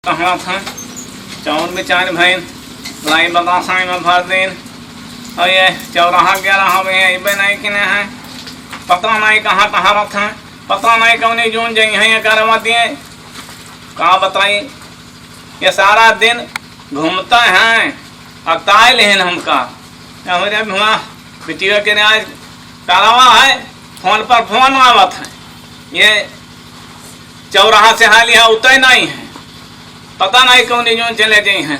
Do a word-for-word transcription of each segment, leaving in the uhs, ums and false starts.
कहाँ था? चाउर बेचारे भइन, लाई बतासा में भर देन। और ये चौराहा ग्यारह में अइबे नहीं किने हैं। पता नहीं कहाँ टहरत हैं, पता नहीं कौने जून जइहैं ये करवा दिए। का बताई, ये सारा दिन घूमते हैं, अकताए लेहन हमका। हमरे हुआ बिटिया के आज करवा है, फोन पर फोन आवत है। ये चौराहा से हाली है, उतरे नहीं है। पता नहीं कौने जून चले जइहैं।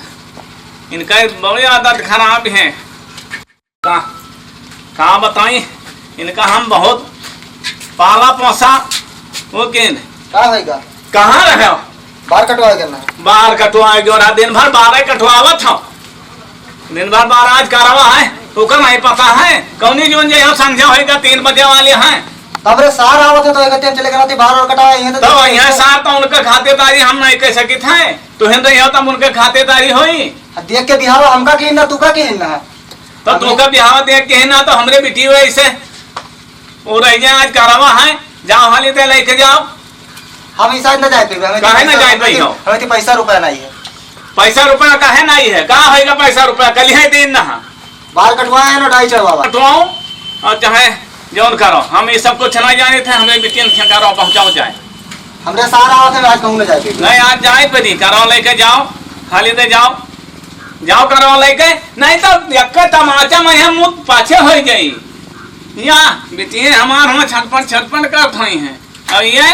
इनका बड़ी आदत खराब है। का, का बताई, इनका हम बहुत पाला पोसा। वो किन? का होइगा? कहाँ रहे हो? बार कटवाए करना। बार कटवाए गयो रहा, दिन भर बारे कटवावत हो। दिन भर बार आज करवा है, ओकर नहीं पता है। कौनी जून जे हम संझा होइगा, तीन बजे वाली है। तब रे सार आवत है तो एक टाइम चले गए रहती, बार और कटवाए, यहाँ तो तब यहाँ सार तो उनका खातिरदारी हम नहीं कह सकित है। तो हिंद यहाँ तब उनके खातिरदारी होई। आ देख के बिहावा हमका किहिन ना, तू का किहिन ना। तो हमरे तू का बिहावा देख के है ना, तो हमरे बिटिया ऐसे वो रह जाए, आज करवा है, जाओ हाली ते लेके जाओ। हम ई साइड ना जाए पाइबे, हमें काहे ना पैसा, जाए हमें पाई तो, हो? हमें तो पैसा रुपया नहीं है। पैसा रुपया काहे नहीं है? का होइगा पैसा रुपया? कल ही दिन ना है। बाल कटवाए हैं ना, डाई चढ़वावा। कटवाओ और चाहे जौन करो, हम ये सब कुछ नहीं जाने थे, हमें बिटियन के करो पहुँचाओ जाए। हमरे सार आवत है, आज कहूँ ना जाए पाइबे। नहीं, आज जाए पे नहीं, करो लेके जाओ, हाली ते जाओ, जाओ करो लेके, नहीं तो यक्का तमाचा में हम मुँह पाछे हो जाई। या बिटिये हमार हुआ छटपट छटपट करत होई हैं। अब ये,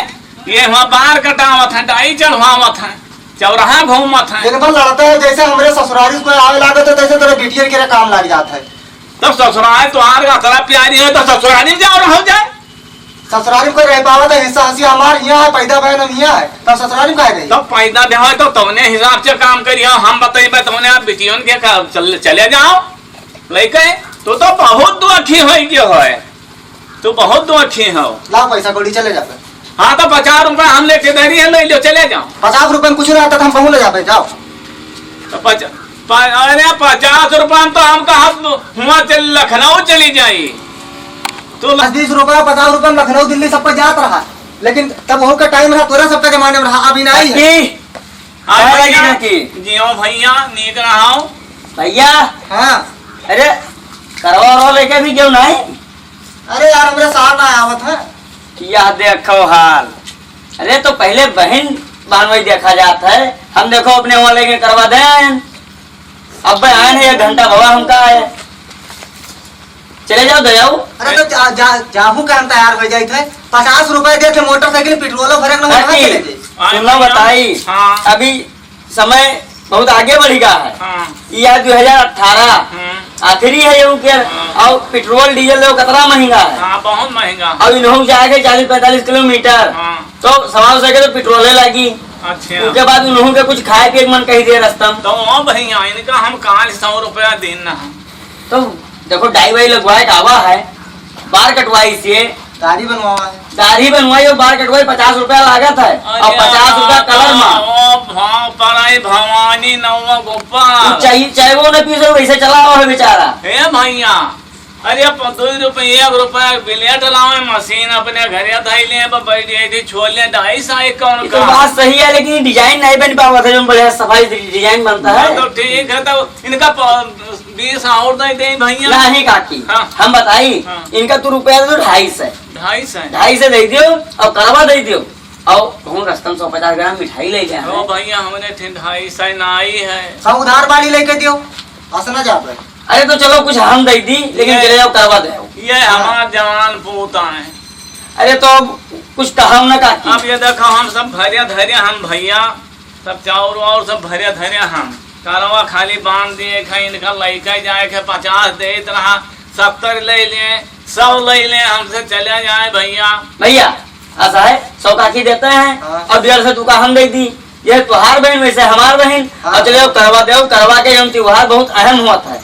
ये हुआ बार कटावत हैं, डाई चढ़वावत हैं, चौराहा घूमत हैं। दिन भर लड़ते हैं, जैसे हमरे ससुरारी कोई आवे लागत है, तैसे तोरे बिटियन के काम लाग जात है। तब ससुराल तोहार अतरा प्यारी है, तो ससुरारी में जाओ, रहो जाए। ससुरारी में कोई रह पावत है, हिस्सा हंसी हमार हियाँ है, पैदा भय हम हियाँ है, तब ससुरारी में काहे रही? तब पैदा भय तो तवने हिसाब से काम करियो, हम बतइबे तवने आप बिटियन के का-, चल-, चले जाओ। लइके, तू तो बहुत दुखी होई गयो है, तू बहुत दुखी हो। लाओ पैसा कौड़ी, चले जाबे। हाँ, तो पचास रुपया हम लेके दे रही है, ले लो, चले जाओ। पचास रुपया में कुछ ना आता तो हम कहूँ ले जाबे, जाओ। तो पच-, प-, अरे, पचास रुपया में तो हम कहा हुआ चल, लखनऊ चली जाई। तो ल- दस बीस रुपया, पचास रुपया में लखनऊ, दिल्ली सब पे जात रहा, लेकिन तब वहू का टाइम रहा, तोरा सबका जमाने में रहा, अभी नहीं है। अभी हाँ, का भैया, लगी ना कि? जियो भैया, नीक रहो। भैया। हाँ। अरे, करवा वरवा लेके भी क्यों नहीं? अरे यार, हमरे सार ना आवत है। यह देखो हाल। अरे, तो पहले बहिन बानवई देखा जात है। हम देखो अपने वहाँ लेके करवा देन। अब आए हैं, एक घंटा भवा हमका आए। चले जाओ, दे जाओ। अरे तो जा, जा, जाहू के हम तैयार हो जाइत है। पचास रुपए दे थे, मोटरसाइकिल पेट्रोलो भरे के ना, वहाँ काकी, चले जाए। सुनो बताई, हाँ। अभी समय बहुत आगे बढ़ गया है। हाँ। यह दो हज़ार अठारह हाँ। आखिरी है ये के, हाँ। और पेट्रोल डीजल लोग कितना महंगा है। हाँ, बहुत महंगा है। और इन्हों जाके चालीस पैंतालीस किलोमीटर, हाँ। तो सवा सौ के तो पेट्रोले लगी। अच्छा। उसके बाद उन्हों के कुछ खाए पिए के मन कही दे रास्ता में। तो ओ भैया, इनका हम काल सौ रुपया देन ना हम। तो देखो, डाई वाई लगवाए का आवा है, बार कटवाई से। दाढ़ी बनवावा है। दाढ़ी बनवाई और बार कटवाई, पचास रुपया लागत है। अरे और पचास रुपया कलर मा। ओ भाव पराई भवानी नौवा गोपाल। तू चाहे, चाहे वो ना पी सको, वैसे चला हुआ है बेचारा। हे भैया, अरे, प-, दो रुपये, एक रुपया बिलेट लावे, मशीन अपने घरे धई ले, ब-, बैठ जाए थे, छोड़ ले, ढाई सौ एक कौन ये तो का? बात सही है, लेकिन ये डिजाइन नहीं बन पावा था, जो बढ़िया सफाई से डिजाइन बनता है। हाँ, तो ठीक है, तो इनका प-, बीस और दे दे भैया। नहीं काकी, हाँ। हम बताई, हाँ। इनका तू रुपया दे दो ढाई सौ। ढाई सौ? ढाई सौ दे दियो और करवा दे दियो। और कहूँ रास्ता में सौ पचास ग्राम मिठाई ले गया ओ है। भैया, हमने ठे ढाई सौ ना आई है। सब उधार बाड़ी लेके दियो, असना जाबे। अरे तो चलो, कुछ हम दे दी, लेकिन ये, चले जाओ, करवा दे। ये हाँ। हमार जवान पूत आए। अरे तो अब कुछ कहा ना काकी। अब ये देखो, हम सब भरिया धरिया, हम भैया सब चाउर वाउर सब भरिया धरिया, हम करवा खाली बांध दिए खे, इनका लइका जाए खे, पचास देत रहा, सत्तर ले लिए, सौ ले लिए, हमसे चले जाए भैया। भैया, ऐसा है, सौ काकी देते हैं हाँ। और डेढ़ सौ तू का हम दे दी। ये तुहार बहन, वैसे हमार बहन। हाँ। और चलो, करवा दो, करवा के जौन त्योहार बहुत अहम हुआ था।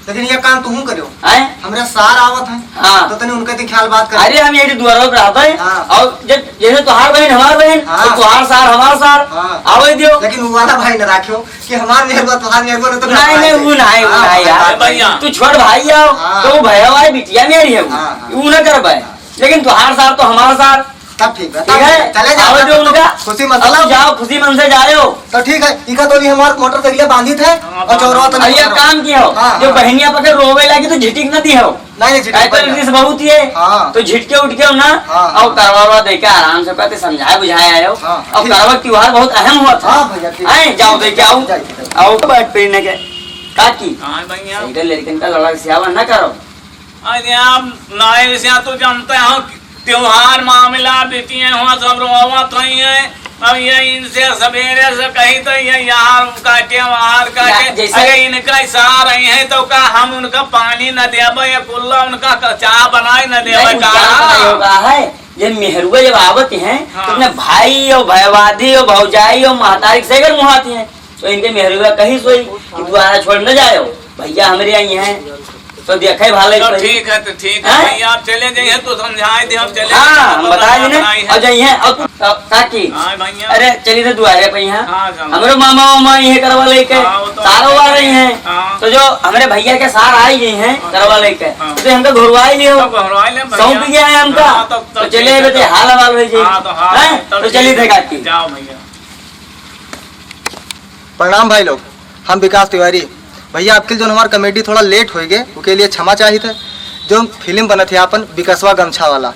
लेकिन ये काम तुहू करो। आए? हमरे सार आवत हैं। हाँ। तो तनी उनके ती ख्याल बात कर। अरे, हम यही दुआरों पे रहते हैं। हाँ। और जब जैसे तुहार बहन, हमार बहन, हाँ। तो तुहार सार, हमार सार। हाँ। आवे दियो। लेकिन वो वाला भाई न राखियो कि हमार मेहरबा, तुहार मेहरबा, न तो नहीं, नहीं, वो नहीं, वो हाँ, नहीं यार। भैया। तू छोट भाई आओ, हाँ। तो वो भैया भाई बिटिया मेरी है वो। हाँ, हाँ। वो ना कर पाए। हाँ। लेकिन तुहार सार तो हमार सार। सब ठीक है, ठीक है? चले जाओ, आओ जो उनका, खुशी मन से अब जाओ। जाओ, खुशी मन से जाओ। तो ठीक है, इका तो नहीं हमार मोटरसाइकिल बांधित है हाँ, और चौराहा तो अब नहीं ये करवा। काम किया हो, हाँ, जो हाँ। बहनिया पकड़ रोवे लगी तो झिटिक ना दी हो। नहीं, नहीं, झिटिक काहे तो नहीं। रिस बहुत ही है। हाँ। तो झिटके उठके हो ना, हाँ, और हाँ। करवा वरवा देके आराम से कहते समझाए बुझाए आए हो। हाँ, और ठीक। करवा त्योहार बहुत अहम हुआ था। हाँ भैया, ठीक। आए, जाओ देके आओ। जाइए, जाइए। आओ तो बैठ पहने के। काकी, हाँ भैया। इधर लड़कन का लड़ाई सियावा ना करो। अरे आप नाई से तो जानते हो, त्योहार मामला बिटिया हुआ सब रोवत हुई है। अब ये इनसे सवेरे से कही तो ये यहाँ काटे, वहाँ काटे। ना, जैसे अरे इनका सार आई है तो का हम उनका पानी न देबे या कुल्ला उनका क-, चाह बनाए न देबे नहीं, का? क्या पता ये होगा है, ये मेहरुआ जब आवत हैं, हाँ। तो अपने भाई और भयवादी और भौजाई और महतारी से अगर मुहाती हैं, तो इनके मेहरुआ कहीं सोई कि द्वारा छोड़ न जाओ, भैया हमरे आई हैं, तो देखे भाले तो कोई। ठीक है, तो ठीक है हैं? भैया, आप चले जाइए तो समझाए दे, हम चले हाँ, जाइए, हम बताए बताए देने। बनाई है। और जाइए, और तू, का-, काकी, हाँ भैया। अरे चलिए तो दुआरे पे यहाँ, हाँ, चलो। हमरो मामा वामा ये करवा लेके, हाँ, वो तो सारो आ रही हैं, हाँ। तो जो हमरे भैया के सार आई गई हैं हाँ। करवा लेके, हाँ। तो हमको घुरवा ही लियो, तो घुरवा ले भैया। सौंप गया है हमका, हाँ, तब, तब तो चलिए ठीक है, बेटे, तब। हाल हवाल हो जाए, हाँ, तो हाल हैं? है, तब तो चलिए ठीक है। देखा की। जाओ भैया। प्रणाम भाई लोग, हम विकास तिवारी। भैया, आपके लिए जो हमार कॉमेडी थोड़ा लेट हो गए, उसके लिए क्षमा चाहित है। जो फिल्म बनत है आपन बिकसवा गमछा वाला,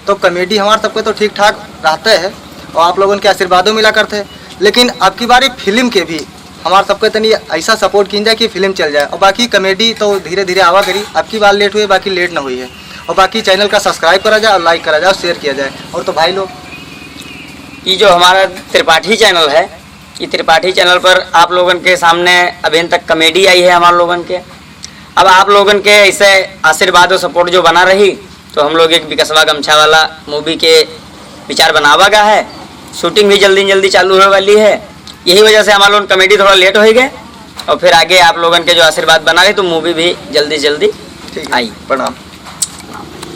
तो कॉमेडी हमार सबके तो ठीक ठाक रहते है और आप लोगन के आशीर्वादों मिला करते है, लेकिन अब की बारी फिल्म के भी हमार सबके तनी ऐसा सपोर्ट कीन जाए कि फिल्म चल जाए। और बाकी कॉमेडी तो धीरे धीरे आवा करी, अब की बार लेट हुई है, बाकी लेट ना हुई है। और बाकी चैनल का सब्सक्राइब करा जाए और लाइक करा जाए और शेयर किया जाए। और तो भाई लोग, ये जो हमारा त्रिपाठी चैनल है, ये त्रिपाठी चैनल पर आप लोगन के सामने अभी तक कॉमेडी आई है हमार लोगन के। अब आप लोगन के ऐसे आशीर्वाद और सपोर्ट जो बना रही, तो हम लोग एक बिकसवा गमछा वाला मूवी के विचार बनावा गा है। शूटिंग भी जल्दी जल्दी चालू होए वाली है, यही वजह से हमार लोगन कॉमेडी थोड़ा लेट हो गए। और फिर आगे आप लोगन के जो आशीर्वाद बना रही, तो मूवी भी जल्दी जल्दी ठीक है। आई। प्रणाम।